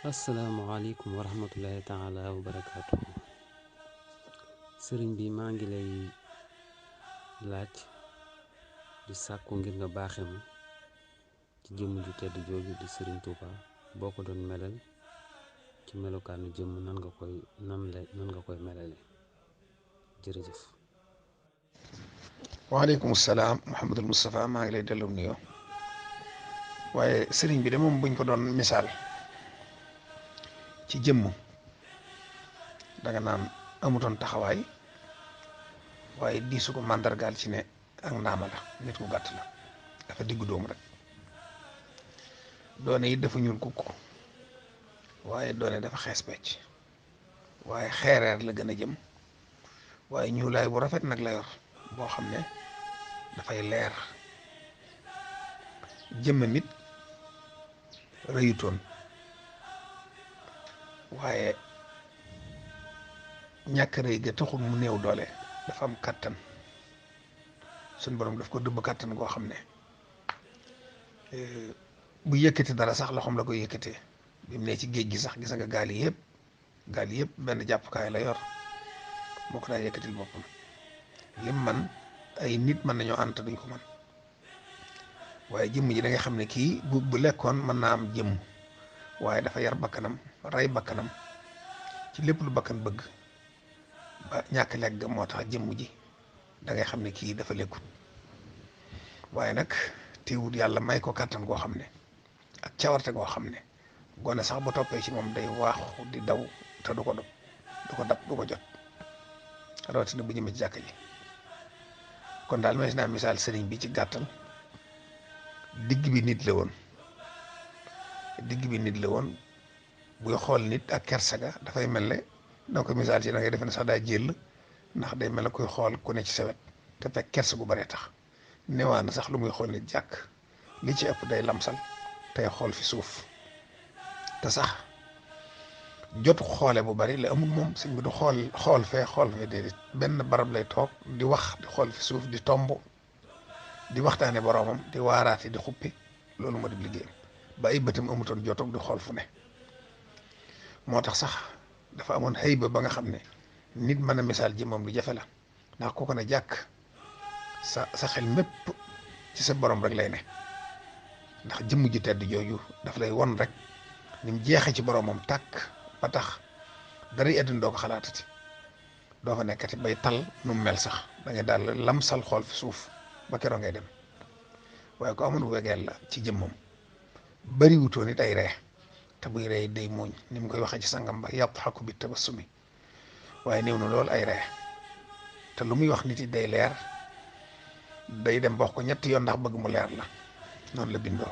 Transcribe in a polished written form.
asalaamaaleykum wa rahmatullahi taala wa barakaatu. sëriñ bi maa ngi lay laaj di sàkku ngir nga baaxe ma ci jëmm ju tedd jooju di sëriñ Tuuba boo ko doon melal ci melokaanu jëmm nan nga koy melale jërëjëf. waaleykum salaam Mouhamadul Moustapha maa ngi lay delloo nuyoo waaye sëriñ bi de moom buñ ko doon misaal ci jëmm danga naan amutoon taxawaay waaye diisu ko màndargaal ci ne ak ndaama la nit ku gàtt la dafa diggu doomu rek doone it dafa ñuul kukk waaye doone dafa xees pecc waaye xeereer la gën a jëm waaye ñuulaay bu rafet nag la yor boo xam ne dafay leer jëmm mit rëyutoon waaye ñàkk rëy ga taxul mu néew doole dafa am kàttan suñ borom daf ko dëbb kàttan goo xam ne bu yëkkati dara sax loxoom la koy yëkkatee bi mu ne ci géej gi sax gis nga gaal yi yëpp benn jàppukaay la yor moo ko daa yëkkatil boppam lim man ay nit mën nañoo ànd duñ ko man waaye jëmm ji da nga xam ne kii bu lekkoon mën naa am jëmm waaye dafa yar bakkanam rey bakkanam ci lépp lu bakkan bëgg ba ñàkk lekk ga moo tax jëmm ji da ngay xam ne kii dafa lekkut waaye nag teewut yàlla may ko kàttan goo xam ne ak cawarte goo xam ne gone sax bu toppee ci moom day waaxu di daw te du ko jot rawatina bu ñëmee ci jàkk ji kon daal may naa misaal sëriñ bi ci gàttal digg bi nit la woon buy xool nit ak kersaga dafay mel ne danga ko misaal ci da ngay defe ne sax daa jël ndax day mel ne kuy xool ku ne ci sawet te fekk kersa gu bare tax newaa na sax lu muy xool nit jàkk li ci ëpp day lamsal tey xool fi suuf te sax jotu xoole bu bari la amul moom sëñ bi du xool fee déedéet benn barab lay toog di wax di xool fi suuf di tomb di waxtaane boroomam di waaraate di xuppi loolu moo di liggéeyam ba ay bëtam amutoon jotoog di xool fu ne moo tax sax dafa amoon xëyba ba nga xam ne nit mën a misaal ji moom lu jafe la ndax ku ko ne jàkk sa xel mépp ci sa borom rek lay ne ndax jëmm ji tedd jooju daf lay won rek ni mu jeexe ci boromam tàkk ba tax dara àddina doo ko xalaatati doo fa nekkati bay tal nu mu mel sax da ngay daal lamsal xool fi suuf ba keroog ngay dem waaye ko amoon wegeel la ci jëmmam bari wutoo nit ay ree te buy ree day muuñ ni mu koy waxee ci sangam ba yadhaku bi tabassumi waaye néew na lool ay ree te lu muy wax nit yi day leer day dem wax ko ñetti yoon ndax bëgg mu leer la noonu la bindoo